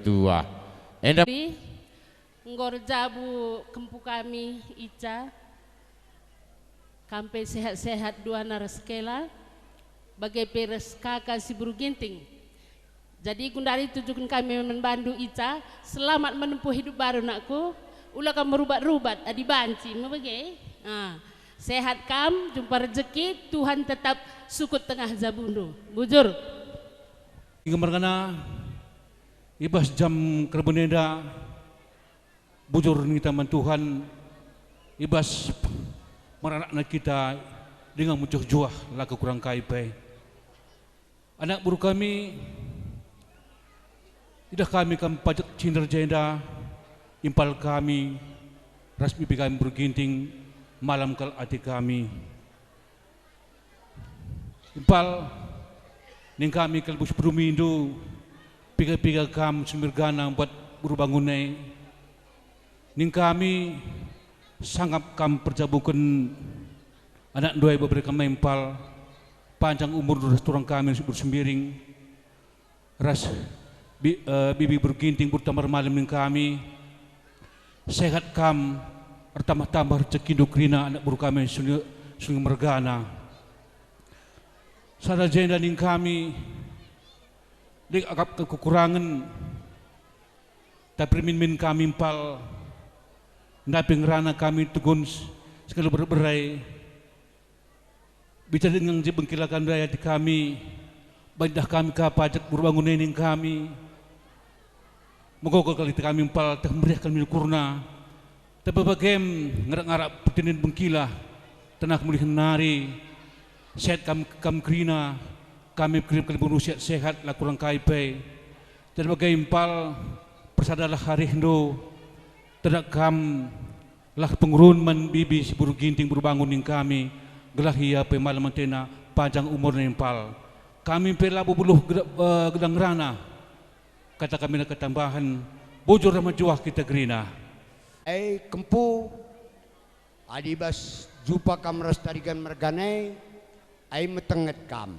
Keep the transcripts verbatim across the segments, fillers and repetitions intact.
Tuah. Enda Di, enggo erjabu kempu kami Ica. Kam pe sehat-sehat duana ras Kela, bage pe ras kaka si Beru Ginting. Jadi gundari tujuken kami man bandu Ica, selamat menempuh hidup baru nakku. Ula kam merubat-rubat adi banci me bage. Ah, sehat kam, jumpa rejeki, Tuhan tetap sukut tengah jabundu. Bujur. Inge mergana, i bas jam kerben enda, bujur ninta man Tuhan, i bas meranakna kita denga mejuah-juah la kekurang kai pe. Anak beru kami, idah kami kam pajek cinder jenda, impal kami, ras bibi kami Beru Ginting, malam kal ate kami. Impal, ning kami kal bus beru mindu, piga-piga kam si mergana buat beru bangun e. Ning kami sangap kam perjabuken anak nduai bebere kam impal, panjang umur ras turang kami si Beru Sembiring, ras bi-, eh, bibi Beru Ginting, beru tambar malem ning kami. Sehat kam, ertambah-tambah rejekindu kerina anak beru kami suni, suni mergana. Sada jenda ning kami, lit akap kekurangen, tapi min-min kami impal, ndapi ngerana kami tugun s-, sekali berberai. Bicara dengan je bengkila kam ndai ate kami, banci idah kami ka pajek beru bangun e ning kami. Megogol kal ate kami impal teh meriah kal min ukurna. Tapi bagem ngarak-ngarak pertendin bengkila, tenah kemulihen nari, sehat kam, kam kerina, kami kerina kal beru sehat-sehat, la kurang kai pe. Jadi bage impal, persadalah arihndu, tenah kam, lah pengurun man bibi si Beru Ginting, beru bangun ning kami, gelah ia pe malem atena, panjang umurna impal. Kami pe labo beluh geda-, eh, gedang ngerana. Kata kami na ketambahen, bujur ras mejuah kita kerina. Ai kempu, adi bas jumpa kam ras Tarigan mergana e, ai metenget kam.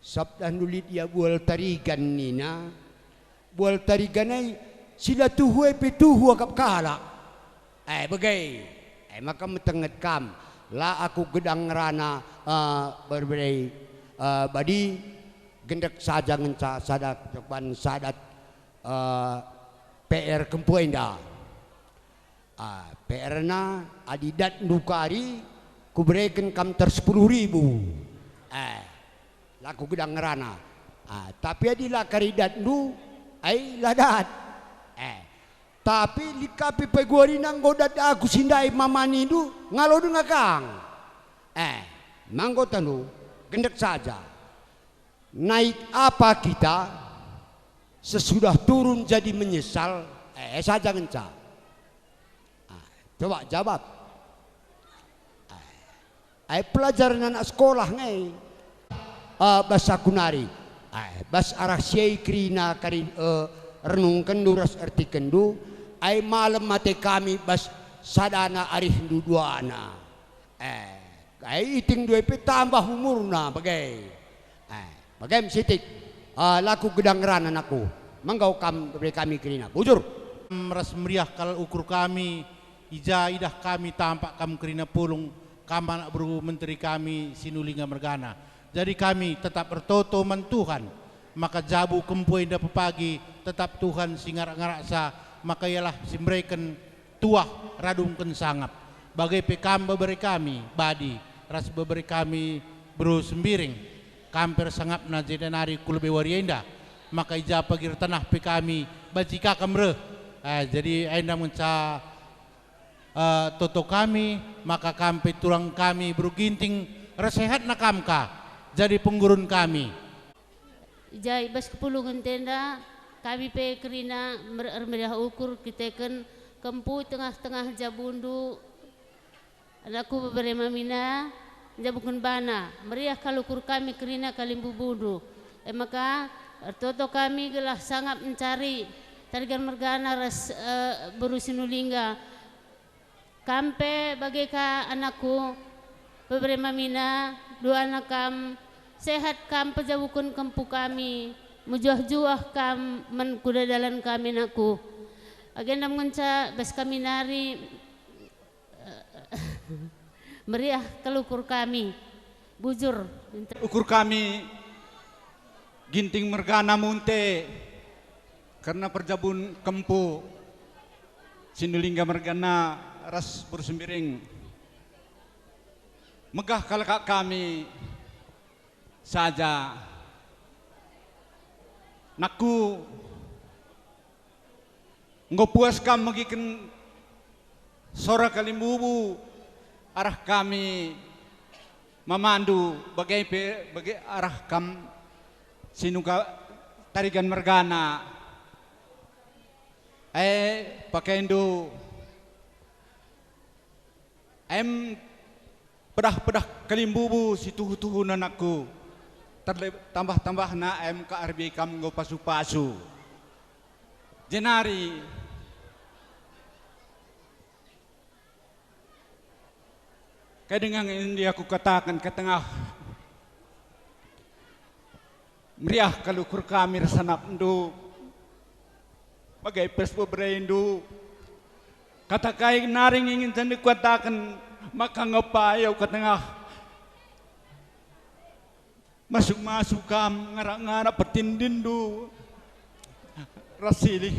Sabap dah ndu lit ia bual Tarigan nina, bual Tarigan e si la tuhu e pe tuhu akap kalak. Eh, bage. Eh, maka metenget kam. La aku gedang ngerana, eh, berbedai, eh, badi gendek saja ngenca sada cokban sadat, eh, P R kempu enda. Ah, P R-na, adi datndu kari, kubereken kam ter sepuluh ribu. Eh, la kugedang ngerana. Ah, tapi adi la kari datndu, ai la dat. Eh, tapi lit ka pe peguarina enggo dat aku si ndai mamanindu, ngalo denga kang. Eh, ma enggo tandu, gendek saja. Naik apa kita sesudah turun jadi menyesal? Eh, saja ngenca. Ah, coba jawab. Ah, ai pelajaran anak sekolah nge. Ah, bas aku nari. Ah, bas arah si ai kerina kari, eh, renungkenndu ras ertikenndu, ai malem ate kami bas sadana arihndu duana. Eh, kai itingndu e pe tambah umurna bage. Eh, bage me sitik. Ah, la kugedang ngerana nakku. Ma enggo kam bere kami kerina. Bujur. Ras meriah kal ukur kami, i ja idah kami tampak kam kerina pulung, kam anak beru menteri kami Sinulinga mergana. Jadi kami tetap ertoto man Tuhan, maka jabu kempu enda pepagi tetap Tuhan si ngarak-ngaraksa, maka ialah si mereken tuah radungken sangap. Bage pe kam bebere kami, Badi, ras bebere kami, Beru Sembiring. Kam pe ersangapna jenda nari ku lebe wari enda, maka i ja pagi ertanah pe kami, banci ka kam reh. Ah, jadi enda ngenca, eh, toto kami, maka kam pe turang kami, Beru Ginting, ersehatna kam ka, jadi penggurun kami. I ja i bas kepulungenta enda, kami pe kerina mer-, ermeriah ukur kiteken kempu tengah-tengah jabundu, anakku bebere mamina, njabuken bana, meriah kal ukur kami kerina kalimbubundu. E maka, ertoto kami gelah sangap mencari Tarigan mergana ras, eh, Beru Sinulingga. Kam pe bage ka anakku, bebere mamina, duana kam, sehat kam pejabuken kempu kami, Mejuah-juah kam man kuda dalan kami, nakku. Agenda ngenca bas kami nari, eh, meriah kal ukur kami. Bujur. Ukur kami Ginting mergana Munte, kerna perjabun Kempu, Sinulingga mergana ras Bur Sembiring. Megah kal kami saja. Nakku, enggo puas kam megiken sora kalimbubu arah kami mamandu, bage pe bage arah kam Sinulingga Tarigan mergana. E, pakainndu em pedah-pedah kalimbubu si tuhu-tuhuna, nakku, terle-, tambah-tambahna em ka arbi kam enggo pasu-pasu. Jenari, kai denga nge ndia kukataken ka tengah. Meriah kal ukur kami ersanapndu, bage pe ras beberendu. Kata kai nari nge ngenca kukataken maka enggo payo ka tengah. Masu-masu kam ngarak-ngarak pertindinndu ras Silih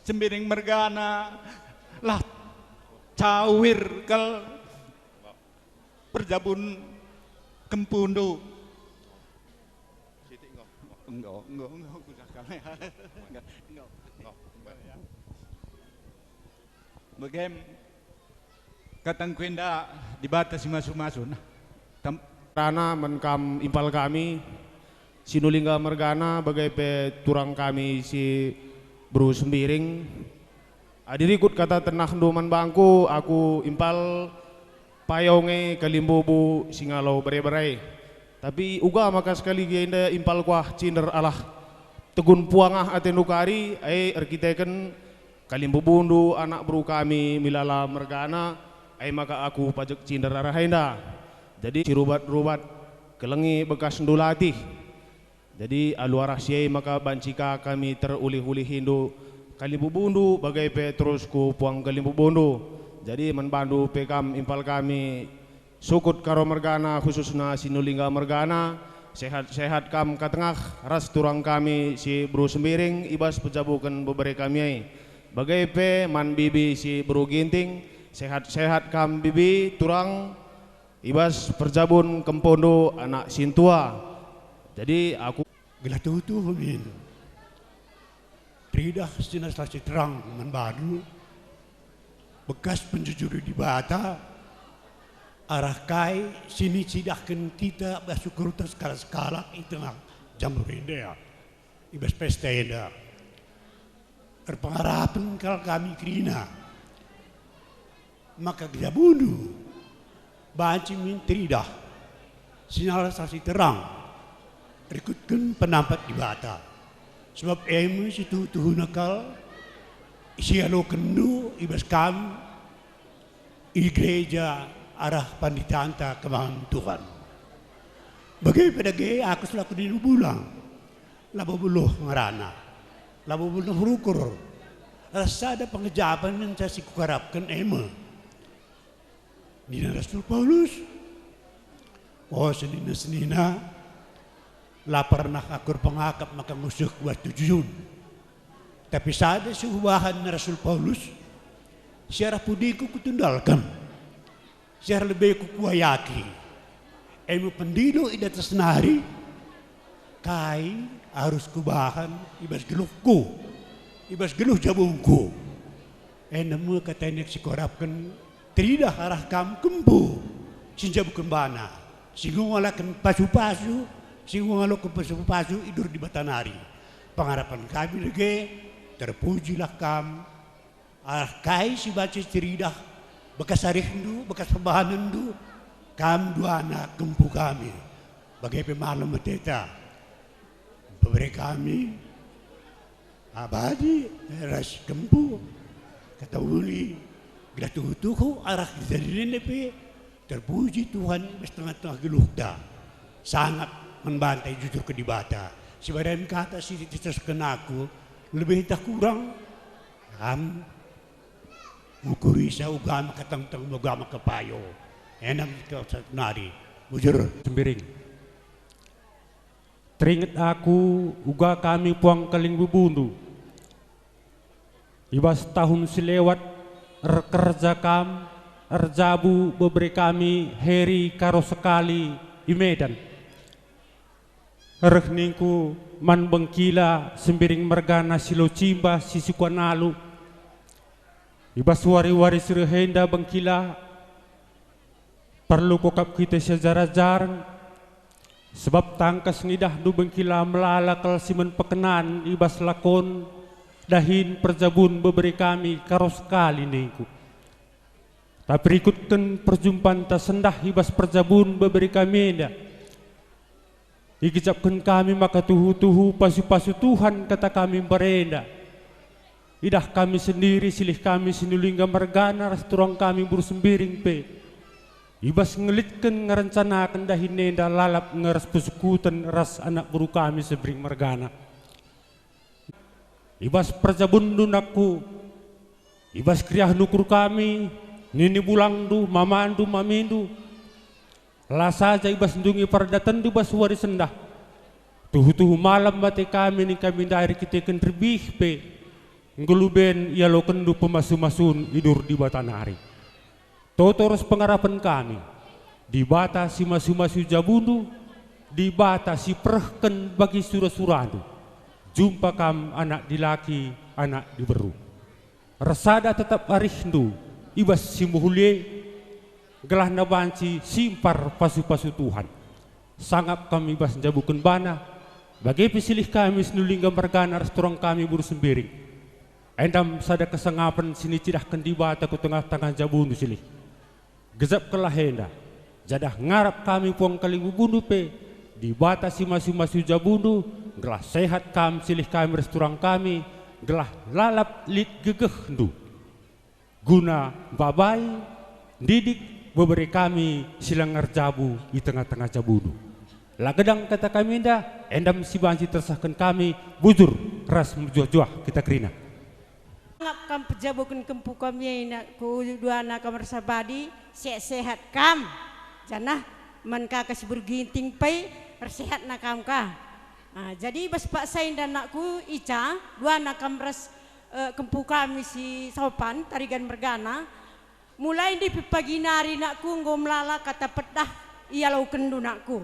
Sembiring mergana, lah cawir kal perjabun Kempundu. Enggo, enggo, enggo, enggo, enggo. Bage me katangku enda, Dibata si masu-masu. Nah, tam- Rana man kam impal kami, Sinulingga mergana, bage pe turang kami si Bru Sembiring. Adi rikut kata tenahndu man bangku, aku impal payo nge kalimbubu si ngalo bere-bere. Tapi uga maka sekali enda impal kuah cinder alah tegun puangah atendu kari, e erkiteken kalimbubundu anak beru kami Milala mergana, e maka aku pajek cinder arah enda. Jadi si rubat-rubat kelengi bekasndu latih. Jadi alu arah si e maka banci ka kami terulih-ulihindu kalimbubundu bage pe terus ku puang kalimbubundu. Jadi man bandu pe kam impal kami Sukut Karo mergana, khususna Sinulingga mergana, sehat-sehat kam ka tengah ras turang kami si Bru Sembiring i bas pejabuken bebere kami e. Bage pe man bibi si Bru Ginting, sehat-sehat kam bibi turang i bas perjabun Kempundu anak sintua. Jadi aku gelah tuhu-tuhu min teridah si nasa si terang man bandu, bekas penjujur Dibata, arah kai si nicidahken kita bas ukurta sekalak-sekalak i tengah jaman enda, i bas pesta enda. Erpengarapen kal kami kerina maka kejabundu banci min teridah, si nasa si terang, rikutken penampat Dibata. Sebab e me si tuhu-tuhuna kal si ialokenndu i bas kami i gereja arah panitanta kemahen Tuhan. Bage pe dage aku selaku nina bulang, labo beluh ngerana, labo beluh rukur, ras sada pengejapen ngenca si kukarapken e me. Nina Rasul Paulus, "O senina-senina, la pernah aku erpengakap maka ngusehku bas tujun." Tapi sada si kubahan nina Rasul Paulus, si arah pudingku kutundalken, si arah lebeku kuayaki, e me pendilo i datas nari, kai arus kubahan i bas geluhku, i bas geluh jabungku. Enda me kata si kuarapken teridah arah kam Kempu, si njabuken bana, si ngalaken pasu-pasu, si ngaloken pasu-pasu i dur Dibata nari. Pengarapen kami dage, terpujilah kam, arah kai si banci teridah bekas arihndu, bekas perbahanenndu, kam duana Kempu kami. Bage pe malem ateta, bebere kami, abadi ras Kempu, kata uli, gelah tuhu-tuhu arah kejadin enda pe, terpuji Tuhan i bas tengah-tengah geluhta. Sangap man banta ijujurken Dibata. Si badan kata si ditesken aku, lebih tah kurang, kam ngukurisa uga maka tengteng, uga maka payo. Enam kau satu nari, bujur. Sembiring. Teringet aku uga kami puang kaling bubundu. I bas tahun si lewat erkerja kam, erjabu bebere kami Heri Karo Sekali i Medan. Reh ningku man bengkila Sembiring mergana si Locimba si Sukanalu. I bas wari-wari si reh enda bengkila perlu kuakap kita siajar-ajaren, sebab tangkas ngidahndu bengkila melala kal si man pekenan i bas lakon dahin perjabun bebere kami Karo Sekali ningku. Tapi rikutken perjumpanta sendah i bas perjabun bebere kami enda, igejapken kami maka tuhu-tuhu pasu-pasu Tuhan kata kami mbarenda. Idah kami sendiri, silih kami Sinulingga mergana ras turang kami Buru Sembiring pe. I bas ngelitken ngerencanaken dahin enda lalap nge ras pesukuten ras anak beru kami Sembiring mergana. I bas perjabunndu nakku, i bas keriahndu ukur kami, nini bulangndu, mamandu, mamindu, la saja i bas ndungi perdatenndu bas wari sendah. Tuhu-tuhu malem mate kami ning kami ndai erkiteken rebih pe, enggo luben ialokenndu pemasu-masun i dur Dibata nari. Toto ras pengarapen kami, Dibata si masu-masu jabundu, Dibata si perehken bagi sura-surandu, jumpa kam anak dilaki, anak diberu. Ersada tetap arihndu i bas si mehuli e, gelahna banci simpar pasu-pasu Tuhan. Sangap kam i bas njabuken bana, bage pe silih kami Sinulingga mergana ras turang kami Buru Sembiring. Endam sada kesangapen si nicidahken Dibata ku tengah-tengah jabundu silih. Gejapkenlah enda, janah ngarap kami puang kaling bubundu pe, Dibata si masu-masu jabundu, gelah sehat kam silih kami ras turang kami, gelah lalap lit gegehndu guna mbabai, ndidik bebere kami si la ngerjabu i tengah-tengah jabundu. La gedang kata kami enda, endam si banci tersahken kami bujur ras mejuah-juah kita kerina. Ngap kam pejabuken kempu kami enda, ku duana kam ersabadi, sehat-sehat kam, janah man kaka si beru Ginting pe ersehatna kam ka. Ah, jadi bas paksa enda nakku Ica, duana kam ras, eh, kempu kami si Sopan, Tarigan mergana, mulai ndi pe pagi nari nakku enggo melala kata pedah ialokenndu nakku.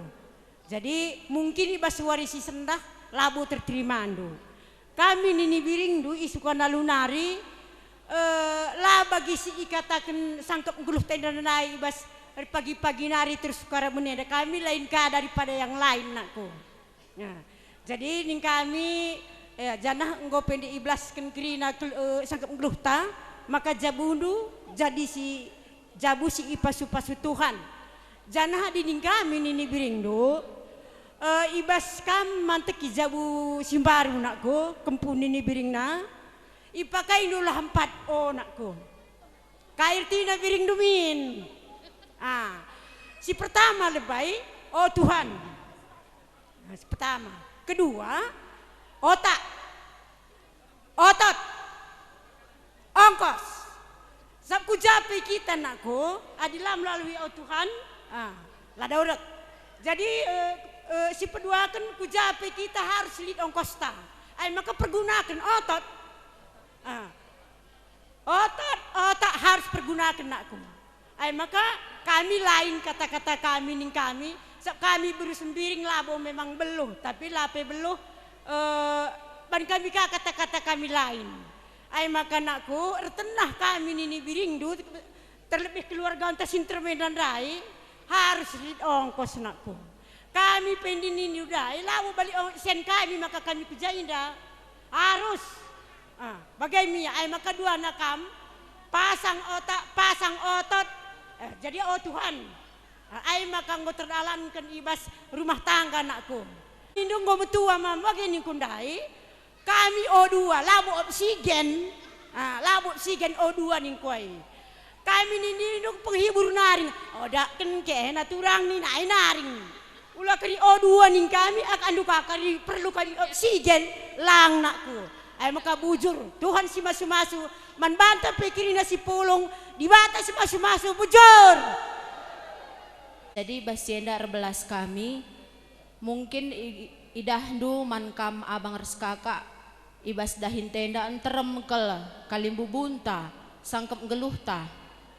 Jadi, mungkin i bas wari si sendah labo terterimandu. Kami nini biringndu i Sukanalu nari, eh, la bagi si ikataken sangkep nggeluh tenda ndai i bas erpagi-pagi nari terus sukara menenda kami lain ka daripada yang lain, nakku. Nah, jadi ning kami, eh, janah enggo pe ndi ibelasken kerina kel-, eh, sangkep nggeluhta, maka jabundu jadi si jabu si ipasu-pasu Tuhan. Janah adi ning kami nini biringndu, eh, i bas kam manteki jabu si mbaru, nakku, kempu nini biringna, ipakaindulah empat o, nakku. Kai ertina biringndu min? Ah, si pertama lebai, o Tuhan. Nah, si pertama. Kedua, otak. Otot. Ongkos. Sabap ku ja pe kita, nakku, adi la melalui o Tuhan, ah, la daurek. Jadi, eh, eh, si peduaken ku ja pe kita harus lit ongkosta. Ai maka pergunaken otot. Ah. Otot, otak harus pergunaken, nakku. Ai maka kami lain kata-kata kami ning kami, sabap kami beru Sembiring labo memang beluh, tapi la pe beluh, eh, ban kami ka kata-kata kami lain. Ai maka nakku, ertenah kami nini biringndu, terlebih keluarganta si ntermenda ndai, harus lit ongkos, nakku. Kami pe nini ndai, labo bali ong-, sen kami maka kami ku ja enda. Arus. Ah, bage me ia, ai maka duana kam, pasang otak, pasang otot. Eh, jadi, o Tuhan. Ah, ai maka enggo terdalanken i bas rumah tangga, nakku. Nindu enggo metua mam, bage ningku ndai, kami o dua, labo oksigen. Ah, labo oksigen o dua ningku ai. Kami nini nindu penghibur naring, odakken kena turang nina ai naring. Ula kari o dua ning kami, aka andu ka kari perlu kari oksigen, lang nakku. Ai maka bujur, Tuhan si masu-masu, man banta pe kerina si pulung, Dibata si masu-masu, bujur. Jadi bas si enda erbelas kami, mungkin i-, idahndu man kam abang ras kakak, i bas dahin tenda nterem kal kalimbubunta, sangkep nggeluhta,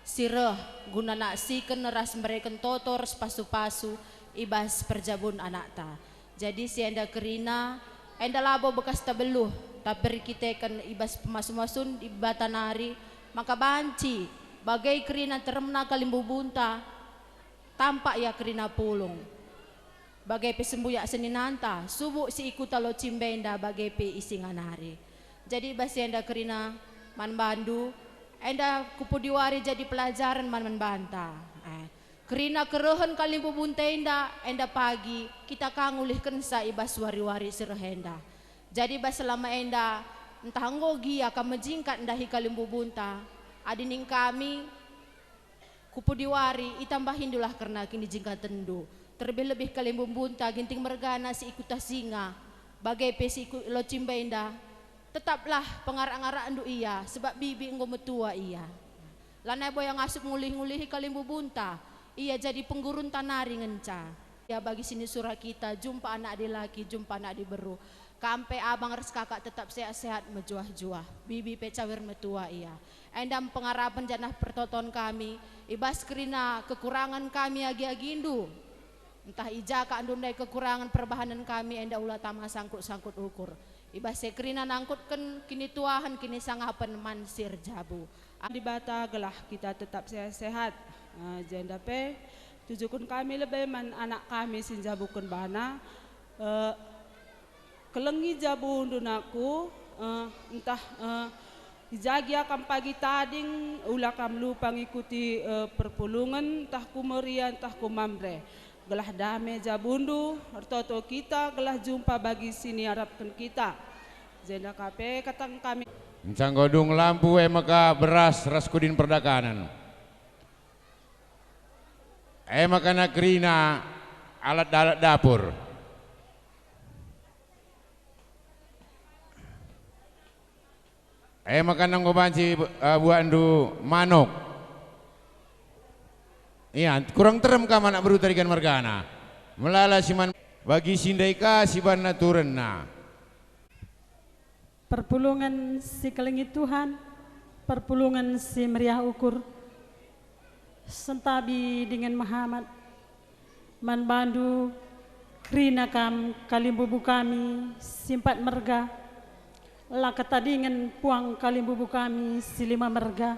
si reh guna naksiken ras mereken toto ras pasu-pasu i bas perjabun anakta. Jadi si enda kerina, enda labo bekas tabeluh, tapi erkiteken i bas pemasu-masun Dibata nari, maka banci bage kerina nteremna kalimbubunta, tampak ia kerina pulung. Bage pe sembuyak seninanta, subuk si i kuta Locimba enda bage pe i singa nari. Jadi bas si enda kerina man bandu, enda kupudi wari jadi pelajaren man, man banta. Eh, kerina kerehen kalimbubunta enda, enda pagi kita ka ngulihkensa i bas wari-wari si reh enda. Jadi bas selama enda, ntah enggo gia kam mejingkat ndahi kalimbubunta, adi ning kami, Kupudi wari, itambahindulah kerna kinijingkatenndu, terlebih-lebih kalimbubunta Ginting mergana si i kuta Singa, bage pe si i ku-, Locimba enda. Tetaplah pengarak-ngarakndu ia, sebab bibi enggo metua ia. Lanai boya ngasup ngulih-ngulihi kalimbubunta, ia jadi penggurunta nari ngenca. Ia bagi si nisura kita, jumpa anak dilaki, jumpa anak diberu. Kam pe abang ras kakak tetap sehat-sehat mejuah-juah. Bibi pe cawir metua ia. Enda me pengarapen janah pertoton kami, i bas kerina kekurangen kami agi-agindu. Ntah i ja ka ndu ndai kekurangen perbahanen kami, enda ula tama sangkut-sangkut ukur. I bas e kerina nangkutken kinituahen kinisangapen man si erjabu. Dibata gelah kita tetap sehat-sehat. Eh, jenda pe tujuken kami lebe man anak kami si njabuken bana. Eh, Kelengi jabundu nakku, eh, ntah, eh, i ja gia kam pagi tading, ula kam lupa ngikuti, eh, perpulungen, ntah ku Moria, ntah ku Mamre. Gelah dame jabundu, ertoto kita, gelah jumpa bagi si niarapken kita. Jenda ka pe katang kami. Enggo dung lampu e maka beras ras kudin perdakanen. E maka kerina alat-alat dapur. E maka enggo banci, eh, buatndu manuk. Ia, kurang terem kam anak beru tarigan mergana. Melala si man bagi si ndai ka si banna turenna. Perpulungen si kelengi Tuhan, perpulungen si meriah ukur, sentabi dingen mehamat. Man bandu, kerina kam kalimbubu kami si empat merga, la ketadingen puang kalimbubu kami si lima merga.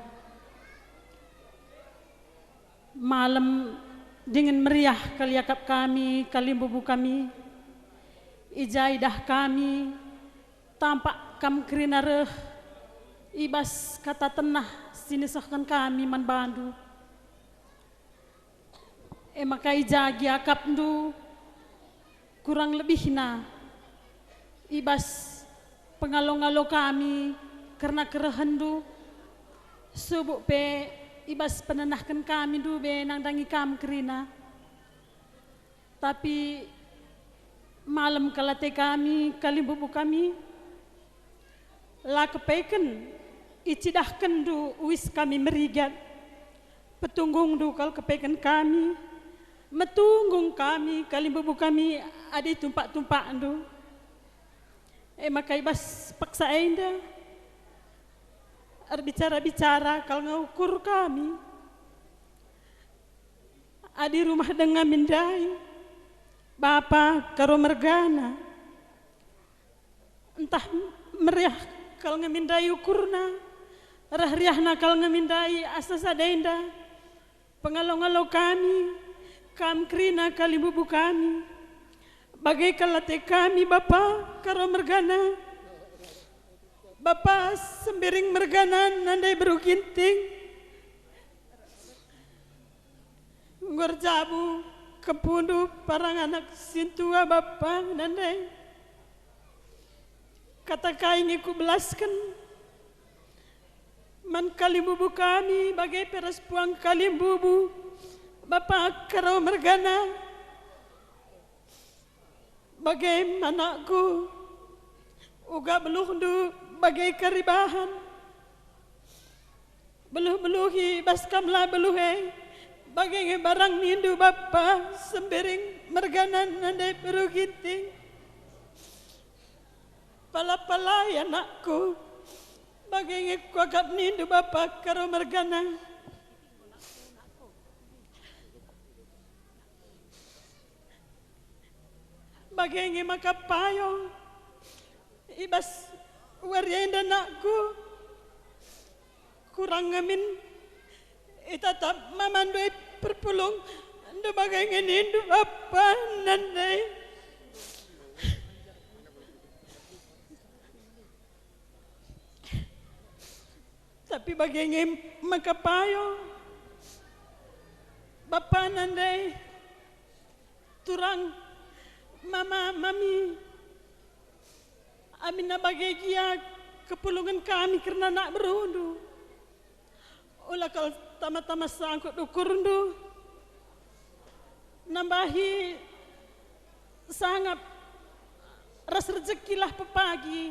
Malem dingen meriah kal iakap kami kalimbubu kami, i ja idah kami, tampak kam kerina reh i bas kata tenah si nisehken kami man bandu. E maka i ja gia akapndu, kurang lebihna i bas pengalo-ngalo kami kerna kerehenndu, subuk pe i bas penenahken kami ndube nandangi kam kerina. Tapi malem kal ate kami, kalimbubu kami, la kepeken icidahkenndu uis kami merigat. Petunggungndu kal kepeken kami, metunggung kami, kalimbubu kami adi tumpak-tumpakndu. E maka i bas paksa enda erbicara-bicara kal nge ukur kami. Adi rumah denga min ndai, bapa karo mergana, ntah meriah kal nge min ndai ukurna, reh riahna kal nge min ndai asa sada enda, pengalo-ngalo kami, kam kerina kalimbubu kami. Bage kal ate kami, bapa karo mergana, bapa Sembiring mergana nandai beru Ginting. Enggo erjabu kempundu parang anak sintua bapa nandai. Kata kai nge kubelasken man kalimbubu kami, bage pe ras puang kalimbubu, bapa karo mergana. Bage anakku, uga beluhndu bage kari bahan. Beluh-beluhi bas kam la beluh e, bage nge barang nindu bapa Sembiring mergana nande beru Ginting. Pala-palai anakku, bage nge kuakap nindu bapa Karo mergana. Bage nge maka payo i bas wari enda, anakku, kurang nge min itatap mamandu e perpulungndu, bage nge nindu bapa nande. Tapi bage nge maka payo bapa nande, turang mama mami, aminna bage gia kepulungen kami kerna anak berundu. Ula kal tama-tama sangkut ukurndu, nambahi sangap ras rejekilah pepagi.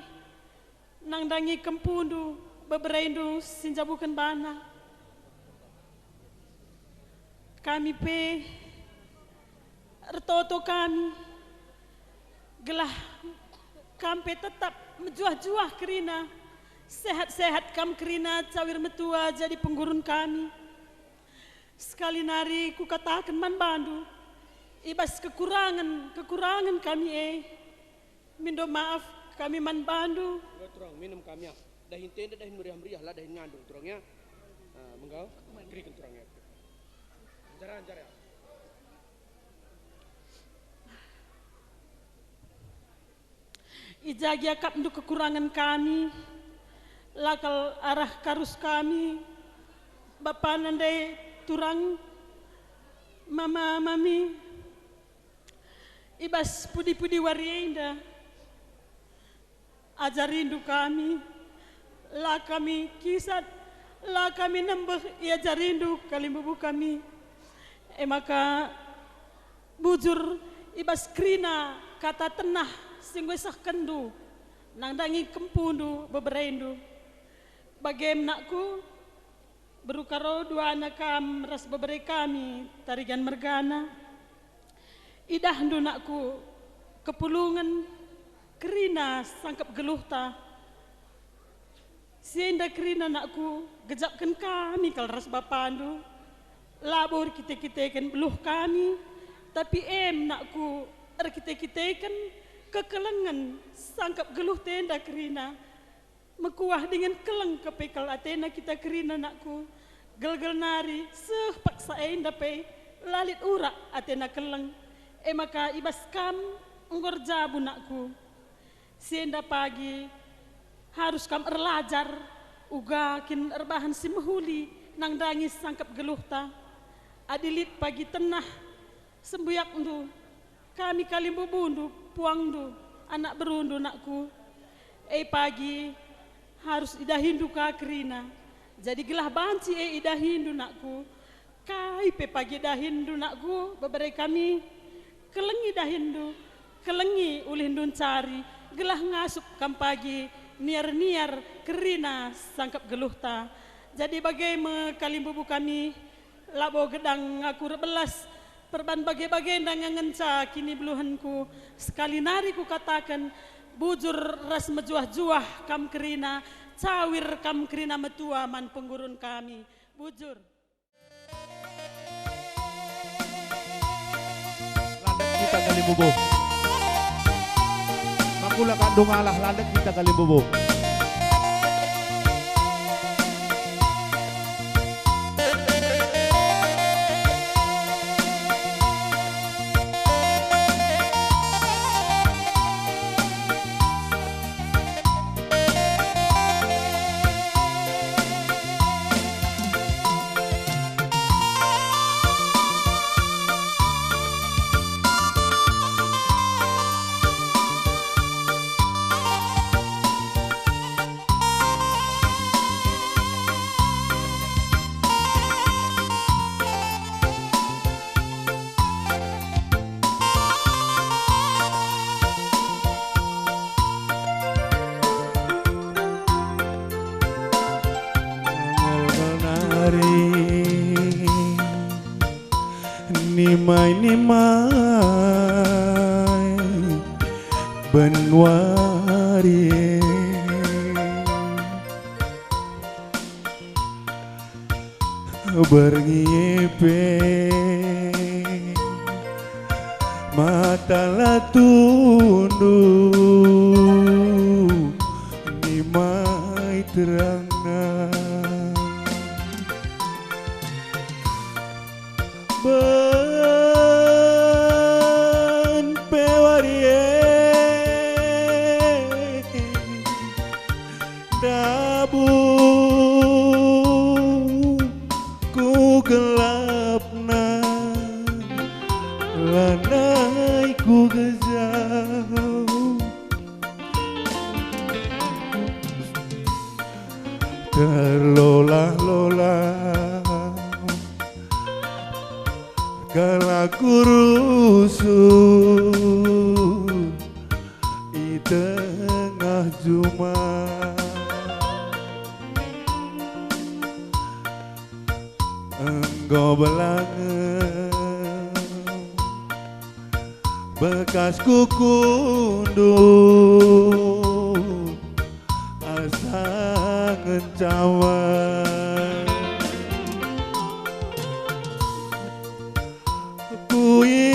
Nandangi kempundu, beberendu si njabuken bana. Kami pe ertoto kami, gelah kam pe tetap mejuah-juah kerina, sehat-sehat kam kerina cawir metua jadi penggurun kami. Sekali nari kukataken man bandu, i bas kekurangen-kekurangen kami e, mindo maaf kami man bandu. Enggo turang, minem kami ah. Dahin tenda, dahin meriah-meriah, la dahin ngandung turang ya. Ah, menggal, keriken turang ya. Anjar-anjar ya. I ja gia akapndu kekurangen kami, la kal arah karus kami, bapa nande turang mama mami. I bas pudi-pudi wari enda, ajarindu kami, la kami kisat, la kami nembeh, iajarindu kalimbubu kami. E maka, bujur i bas kerina kata tenah si enggo isehkenndu, nandangi kempundu, beberendu. Bage me nakku, beru Karo duana kam ras bebere kami Tarigan mergana. Idahndu nakku kepulungen kerina sangkep geluhta. Si enda kerina nakku gejapken kami kal ras bapandu. Labo erkite-kiteken beluh kami, tapi em nakku erkite-kiteken kekelengen sangkep geluhta enda kerina. Mekuah dingen keleng kepe kal atena kita kerina, nakku. Gelgel nari, seh paksa enda pe, la lit urak atena keleng. E maka i bas kam enggo erjabu, nakku. Si enda pagi harus kam erlajar, uga kin erbahan si mehuli nandangi sangkep geluhta. Adi lit pagi tenah, sembuyakndu, kami kalimbubundu, puangndu, anak berundu, nakku. E pagi harus idahindu ka kerina. Jadi gelah banci e idahindu, nakku, kai pe pagi dahinndu, nakku, bebere kami. Kelengi dahinndu, kelengi ulihndu ncari, gelah ngasup kam pagi niar-niar kerina sangkep geluhta. Jadi bage me kalimbubu kami, labo gedang aku erbelas, perban bage-bagenda nge ngenca kinibeluhenku. Sekali nari kukataken, bujur ras mejuah-juah kam kerina, cawir kam kerina metua man penggurun kami. Bujur. Landek kita kalimbubu. Makula kandung Allah, landek kita kalimbubu. Nimai-nimai benuari, berngi pe mata la tunduh nimai terangna. Ben pe wari e ndabuh ku gelapna, lanai ku gejau. Terlola-lola kalak ku rusuh i tengah juma. Enggo belangen bekas kukundul asa ngencawa. Kuinget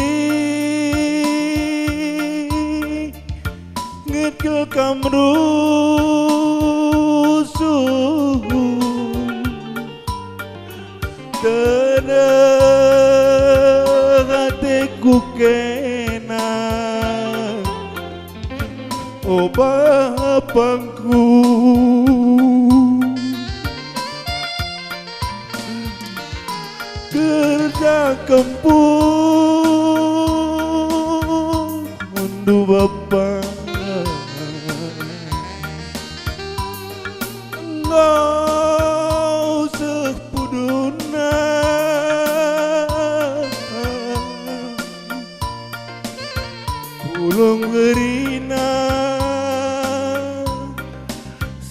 kal kam rusuh, tedeh ateku kena, o bapangku. Kerja kempu ndu bapa, enggo seh puduna. Pulung gerina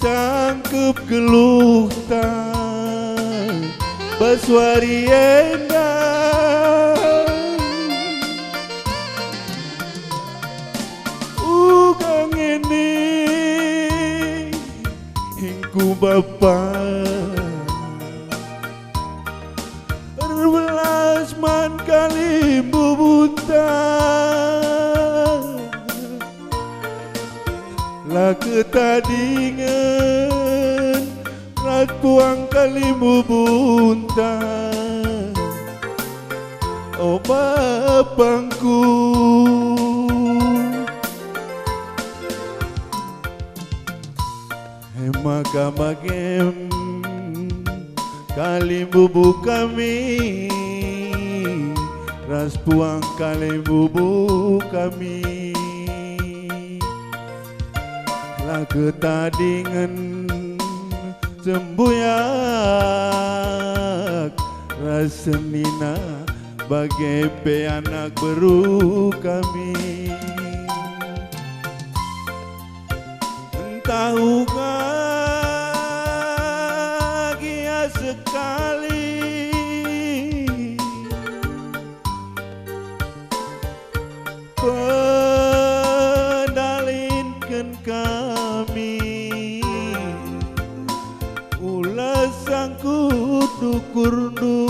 sangkep geluhta bas wari enda. Uga ngene engku bapa. Erbelas man kalimbubunta, la ketadingen ras puang kalimbubunta, o bapangku. E maka bagem kalimbubu kami ras puang kalimbubu kami. La ketadingen sembuyak ras senina bage pe anak beru kami. Ntah uga gia sekali pendalinken kami, ulas sangkut ukurndu.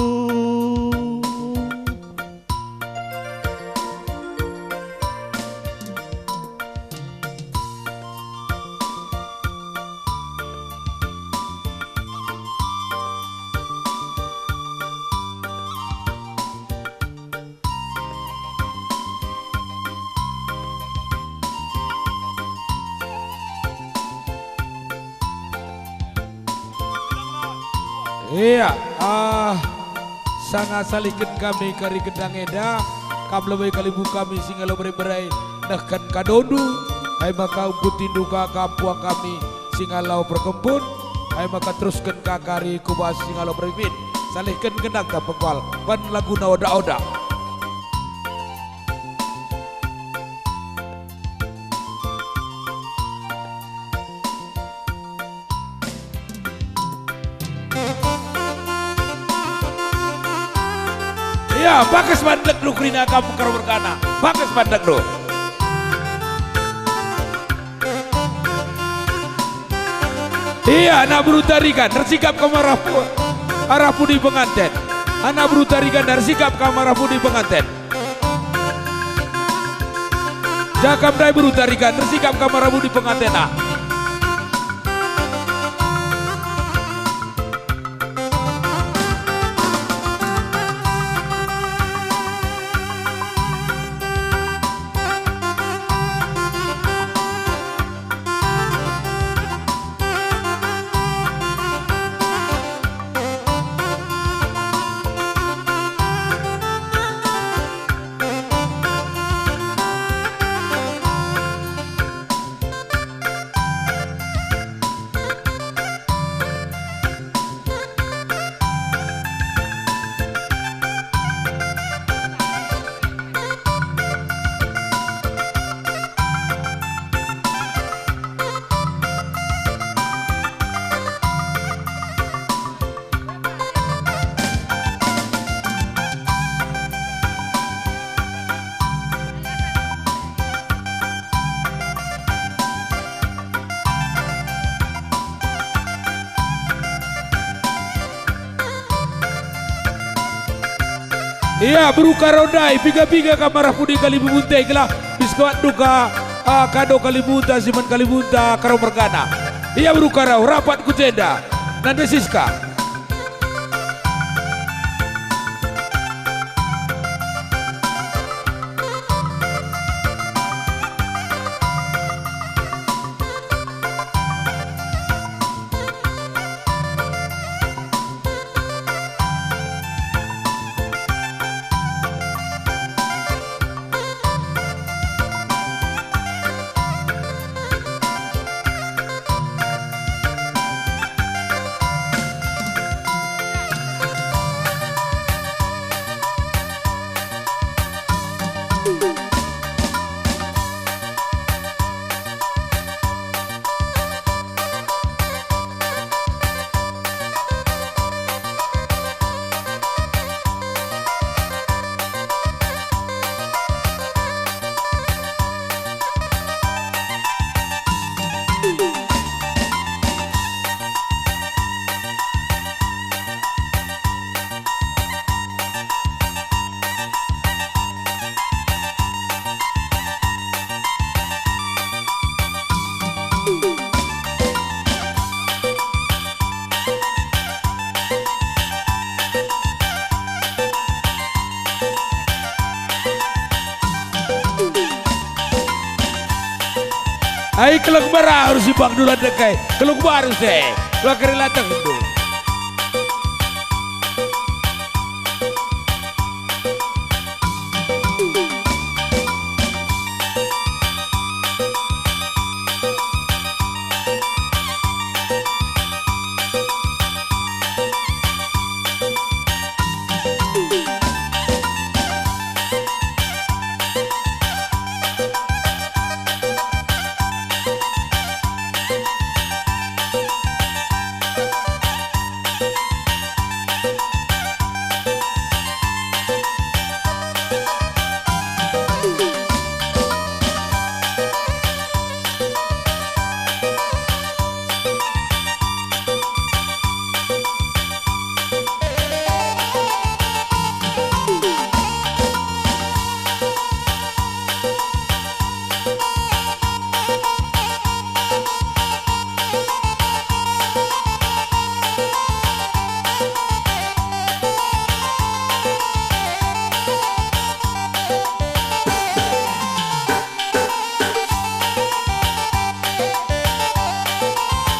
Ia, ah, sanga salihken kami kari gendang enda, kam lebe kalimbubu kami si ngalo bere-bere nehken kadondu, ai maka ungkutindu ka kam puang kami si ngalo perkempun, ai maka terusken ka kari ku bas si ngalo bere min. Salihken gendangta pengkual, ban laguna oda-oda. Ya, pakes bandekndu kerina kam karo mergana. Pakes bandekndu. Ia, anak beru Tarigan, ersikap kam arah pu-, arah pudi penganten. Anak beru Tarigan, ersikap kam arah pudi penganten. Jaka ndai beru Tarigan, ersikap kam arah pudi penganten, ah. Ia, beru Karo ndai, piga-piga kam arah pudi kalimbubu nte, gelah biskewatndu ka, ah, kado kalimbubu nta si man kalimbubu nta Karo mergana. Ia, beru Karo, rapat ku jenda. Nande Siska. Ai, keleng baru si bang dula dekai, keleng baru se, la keri la tentu.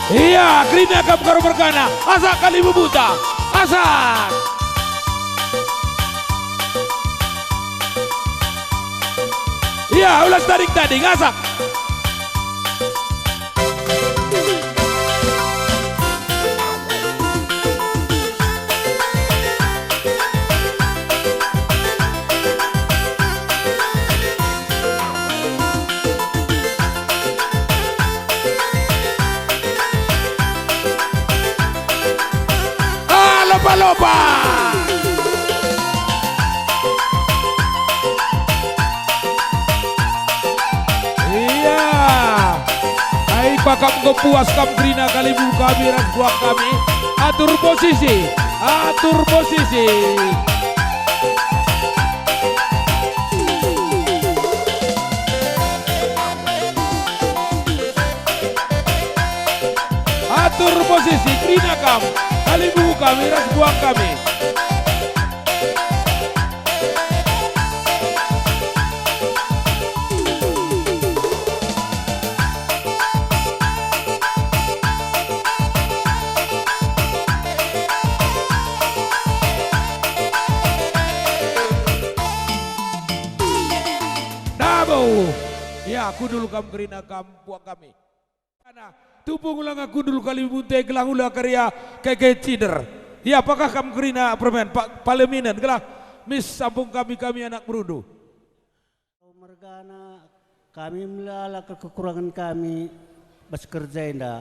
Ia, kerina kam Karo mergana, asak kalimbubu nta, asak. Ia, ulas tading-tading, asak. Ah, lopa-lopa. Pakam enggo puas kam kerina kalimbubu kami ras buak kami. Atur posisi, atur posisi. Atur posisi, kerina kam kalimbubu kami ras buak kami. Dabo. Ya, kundul kam kerina kam buak kami. Nah, tupu ngulanga kundul kalimbubunta gelah ngula karya keke cider. Ya, pakam kam kerina permen, pa-, paleminen gelah mis sampung kami, kami anak berundu. Mergana kami melala kekurangan kami bas kerja enda.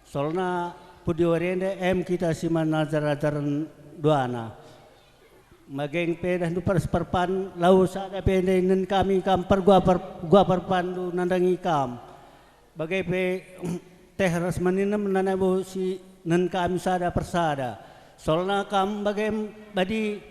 Soalna pudi wari enda em kita si man ajar-ajaren duana. Mageng pe dah ndu pers perpan, lau sada pe ndai nen kami kam pergua per-, gua perpanndu nandangi kam. Bage pe teh ras meninem nana bo si nen kami sada persada. Solna kam bage badi,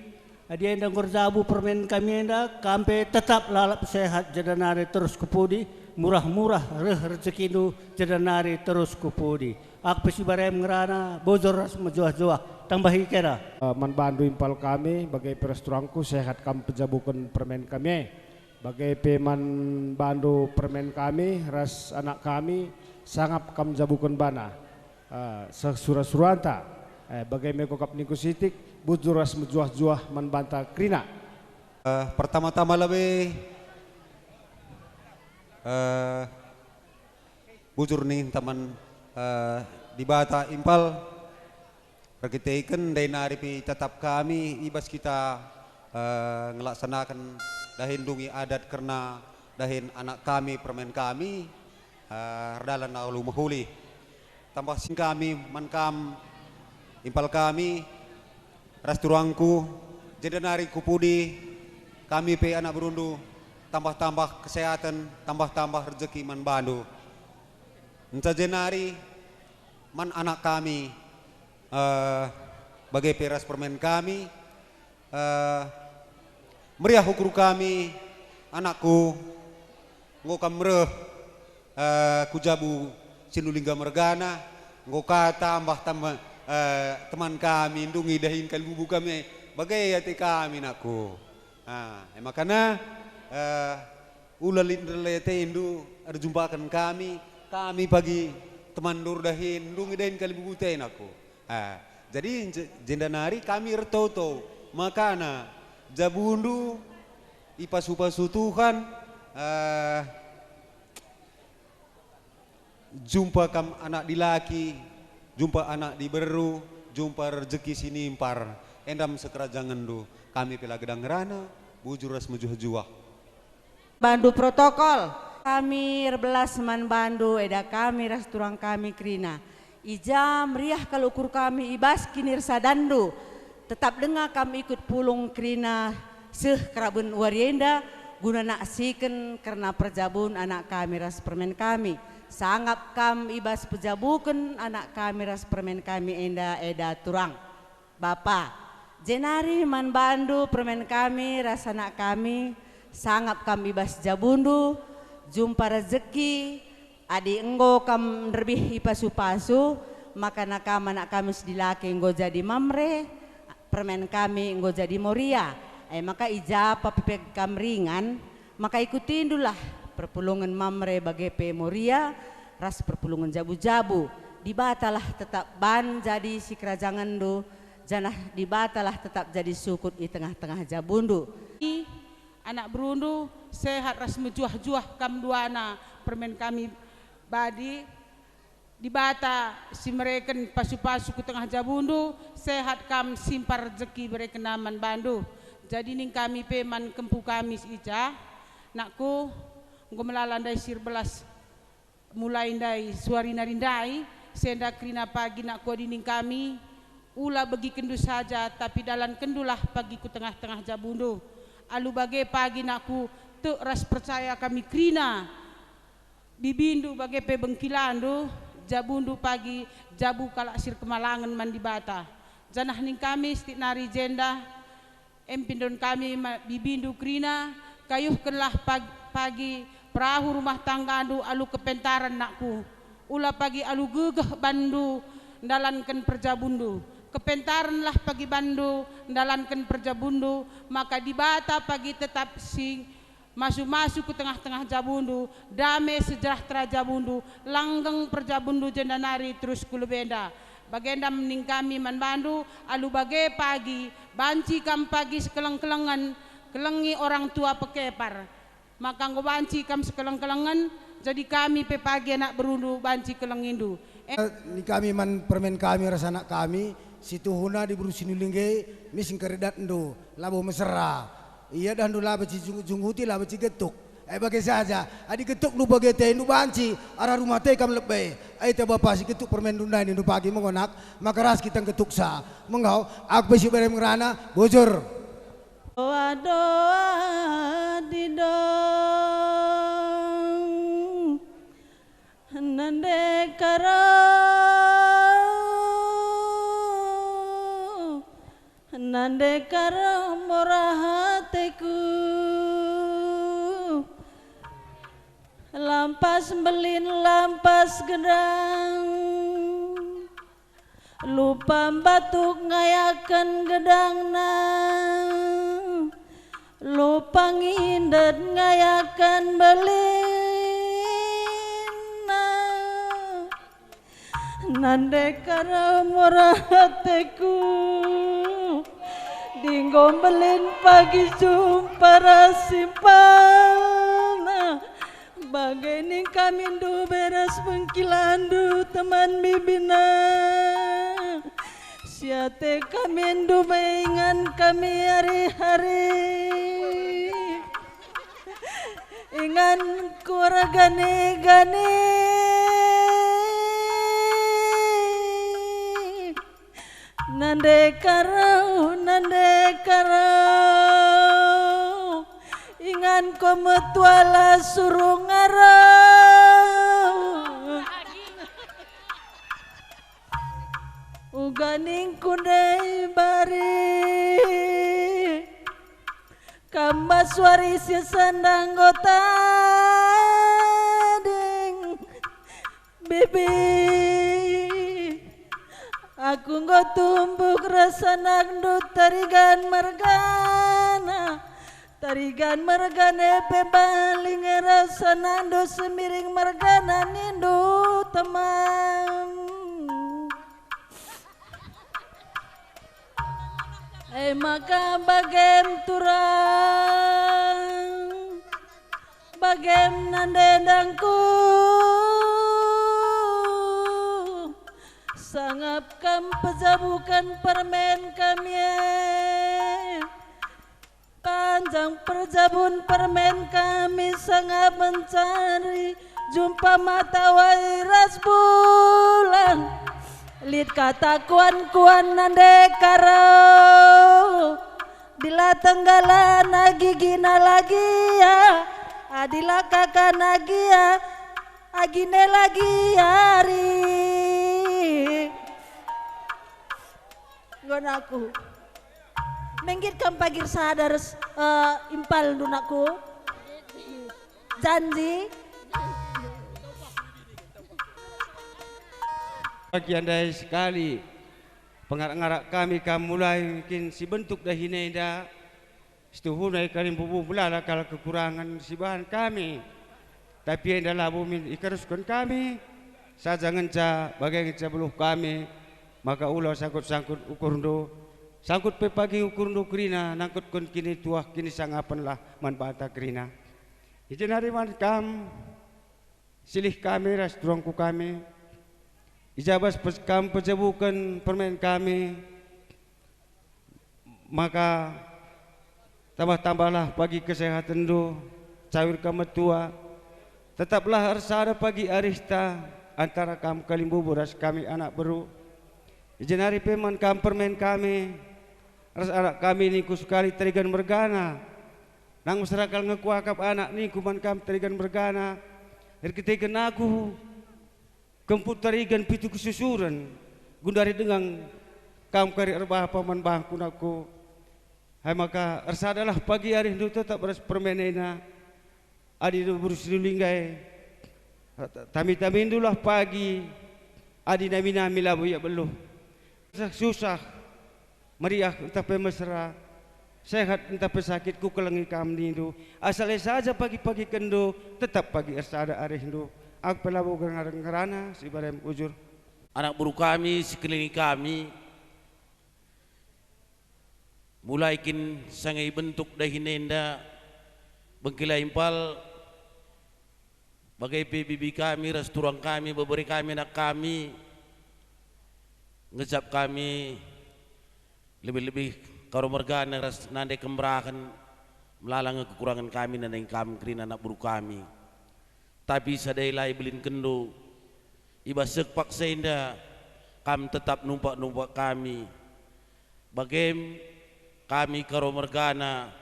adi enda enggo erjabu permen kami enda, kam pe tetap lalap sehat, jenda nari terus ku pudi, murah-murah reh rejekindu, jenda nari terus ku pudi. Aku pe si barem ngerana, bujur ras mejuah-juah, tambahi kena. Eh, man bandu impal kami, bage pe ras turangku, sehat kam pejabuken permen kami e. Bage pe man bandu permen kami ras anak kami, sangap kam jabuken bana, eh, seh sura-suranta. Eh, bage me kukap ningku sitik, bujur ras mejuah-juah man banta kerina. Eh, pertama-tama lebe, eh, bujur ninta man, eh, Dibata impal, erkiteken ndai nari pe tetap kami i bas kita, eh, ngelaksanaken dahin ndungi adat kerna dahin anak kami, permen kami, eh, erdalan alu mehuli. Tambah sin kami man kam, impal kami, ras turangku, jenda nari ku pudi kami pe anak berundu, tambah-tambah kesehaten, tambah-tambah rejeki man bandu. Nca jenari man anak kami, eh, bage pe ras permen kami, eh, meriah ukur kami, anakku, enggo kam reh, eh, ku jabu Sinulingga mergana, enggo ka tambah tem-, eh, teman kami, ndungi dahin kalimbubundu kami, bage ate kami, anakku. Ah, e makana, eh, ula lit atendu erjumpaken kami, kami pagi temanndu erdahin, ndungi dahin kalimbubundu ate, anakku. Ah, jadi je-, jenda nari kami ertoto, makana jabundu ipasu-pasu Tuhan, eh, jumpa kam anak dilaki, jumpa anak diberu, jumpa rejeki si nimpar, enda me sekerajangenndu, kami pe la gedang ngerana, bujur ras mejuah-juah. Bandu protokol. Kami erbelas man bandu, eda kami ras turang kami kerina. I ja meriah kal ukur kami i bas kinirsadanndu. Tetap denga kam ikut pulung kerina seh keraben wari enda, guna naksiken kerna perjabun anak kami ras permen kami. Sangap kam i bas pejabuken anak kami ras permen kami enda, eda turang. Bapa, jenari man bandu permen kami ras anak kami, sangap kam i bas jabundu, jumpa rejeki, adi enggo kam nderbih ipasu-pasu, makana kam anak kami si dilaki enggo jadi Mamre, permen kami enggo jadi Moria. E maka i ja pe kam ringan, maka ikutindulah perpulungen Mamre bage pe Moria ras perpulungen jabu-jabu. Dibatalah tetap ban jadi sikerajangenndu, janah Dibatalah tetap jadi sukut i tengah-tengah jabundu. I, anak berundu, sehat ras mejuah-juah kam duana, permen kami badi. Dibata si mereken pasu-pasu ku tengah jabundu, sehat kam simpar rejeki iberekenNa man bandu. Jadi ning kami pe man kempu kami si i ja, nakku, enggo melala ndai si erbelas mulai ndai suari nari ndai, senda kerina pagi nakku adi ning kami, ula begikenndu saja, tapi dalankendulah pagi ku tengah-tengah jabundu. Alu bage pagi nakku, tek ras percaya kami kerina. Bibindu bage pe bengkilandu, jabundu pagi jabu kalak si erkemalangen man Dibata. Janah ning kami sitik nari jenda, em pe ndon kami ma-, bibindu kerina, kayuhkenlah pag-, pagi perahu rumah tanggandu alu kepentaren, nakku. Ula pagi alu gegeh bandu ndalanken perjabundu. Kepentarenlah pagi bandu ndalanken perjabundu, maka Dibata pagi tetap si masu-masu ku tengah-tengah jabundu, dame sejahtera jabundu, langgeng perjabundu jenda nari terus ku lebe enda. Bagenda ning kami man bandu, alu bage pagi, banci kam pagi sekeleng-kelengen, kelengi orang tua pekepar. Maka enggo banci kam sekeleng-kelengen, jadi kami pe pagi anak berundu banci kelengindu. Eh, ning kami man permen kami ras anak kami, situhuna diberu Sinulingge, mis engkeredatndu, labo mesera. Iadahndu labo cijunggut-jungguti, labo cigetuk. E bage saja, adi getukndu bage atendu banci, arah rumah ate kam lebe. Aite bapa si getuk permenndu ndai nindu pagi me nggo nak, maka ras kita nggetuksa. Me nggo, aku pe si berem ngerana, bujur. Doa-doa didong, nande karo, nande karo murah ateku. Lampas mbelin, lampas gedang. Lupa mbatuk ngayaken gedangna, lupa ngindet ngayaken belinna. Nande karo murah ateku, dinggo mbelin pagi jumpa ras simpalna. Bage ning kami ndube ras bengkilandu teman bibina. Siate kami ndube ingan kami ari-ari. Ingan ku ergane-gane. Nande karo, nande karo, ingan ko metuala surung arah. Uga ningku ndai bari, kam bas wari si sendah nggo tading. Bibi, aku enggo tumbuk ras anakndu Tarigan mergana. Tarigan mergana pe baling ras anakndu Semiring mergana nindu teman. E maka bagem turang, bagem nande ndangku, sangap kam pejabuken permen kami e. Panjang perjabun permen kami sangap mencari jumpa matawari ras bulan. Lit kata kuan-kuan nande karo, dila tenggalana gigina lagia, adila kakana gia, agine lagiari. Nggon aku. Menggit kam pagi ersada ras, eh, impalndu, nakku? Janji? Bagi ndai sekali, pengarak-ngarak kami kam mulai kin si bentuk dahin enda. Situhuna i kalimbubu melala kal kekurangen si bahan kami, tapi enda labo min iterusken kami, saja ngenca bage ngenca beluh kami, maka ula sangkut-sangkut ukurndu, sangkut pe pagi ukurndu kerina nangkutken kinituah kinisangapenlah man banta kerina. I je nari man kam, silih kami ras turangku kami, i ja bas pes-, kam pejabuken permen kami, maka tambah-tambahlah pagi kesehatenndu, cawir kam metua, tetaplah ersada pagi arihta antara kam kalimbubu ras kami anak beru. I je nari pe man kam permen kami, ras anak kami ningku sekali Tarigan mergana. Nang mesera kal nge kuakap anak ningku man kam Tarigan mergana. Erkiteken aku kemput tarigan pitu kesusuren, gundari denga kam kari erbapa man bangku nangku. Hai maka ersadalah pagi arihndu tetap ras permenena, adi beru si linggai, tami-tamindulah pagi, adi nami-nami labo ia beluh. Susah, meriah ntah pe mesera, sehat ntah pe sakit, kukelengi kam nindu. Asal e saja pagi-pagikenndu, tetap pagi ersada arihndu. Aku pe labo ngerana si barem ujur. Anak beru kami si kelengi kami, mulai kin sanga ibentuk dahin enda, bengkila impal, bage pe bibi kami ras turang kami, bebere kami, anak kami, ngejap kami, lebih-lebih Karo mergana ras nande kemerahen, melala nge kekurangen kami nandangi kam kerina anak beru kami. Tapi sada e la ibelinkenndu, i bas seh paksa enda kam tetap numpak-numpak kami. Bagem kami Karo mergana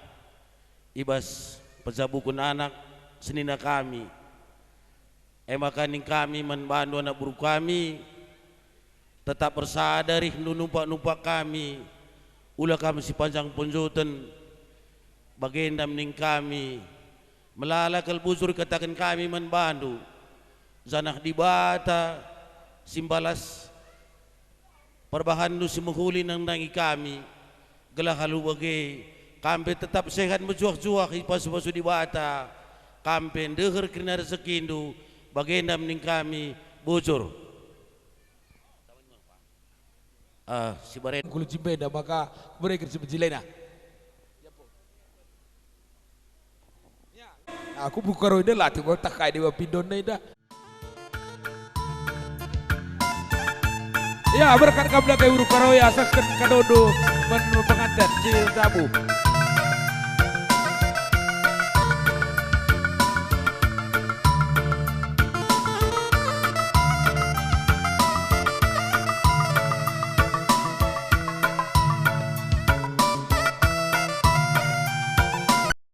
i bas pejabuken anak senina kami. E maka ning kami man bandu anak beru kami, tetap ersada arihndu numpak-numpak kami, ula kam si panjang ponjoten, bagenda ning kami, melala kal bujur ikataken kami man bandu, janah Dibata si mbalas perbahanndu si mehuli nandangi kami, gelah alu bage, kam pe tetap sehat mejuah-juah i pasu-pasu Dibata, kam pe ndeher kerina resekindu, bagenda ning kami, bujur. Ah, si baren. Kulo jimbe enda maka kubereken si menjilena. Aku buka roh enda latih, tah kai dewa pindon enda. Ya, berkat kam dagai uru Karoya, asahken kadondu men penganten si tabu.